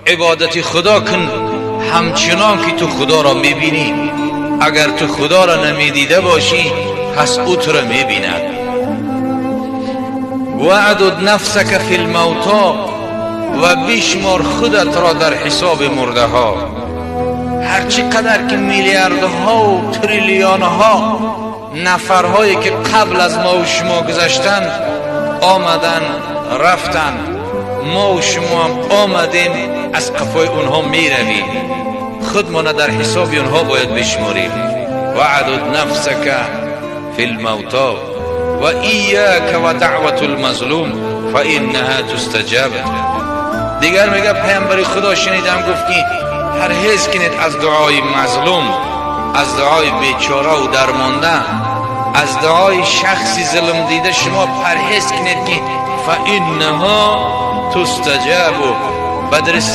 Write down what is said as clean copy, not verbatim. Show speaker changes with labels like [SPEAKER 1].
[SPEAKER 1] عبادت خدا کن همچنان که تو خدا را میبینی. اگر تو خدا را نمیدیده باشی پس او تو را میبیند. وعدد نفسک فی الموتا، و بشمار خودت را در حساب مرده ها. هرچی قدر که میلیاردها و تریلیون ها نفرهایی که قبل از ما و شما گذشتن آمدن رفتن، ما و شما هم آمدیم از قفای اونها میرویم. خودمان در حساب اونها باید بشماریم. وعدد نفسک فی الموتا و ایاک و دعوت المظلوم فانها تستجاب. دیگر میگه پیامبر خدا شنیدم گفت که پرهیز کنید از دعای مظلوم، از دعای بیچاره و درمانده، از دعای شخصی ظلم دیده شما پرهیز کنید که فانها تستجاب. بدرسی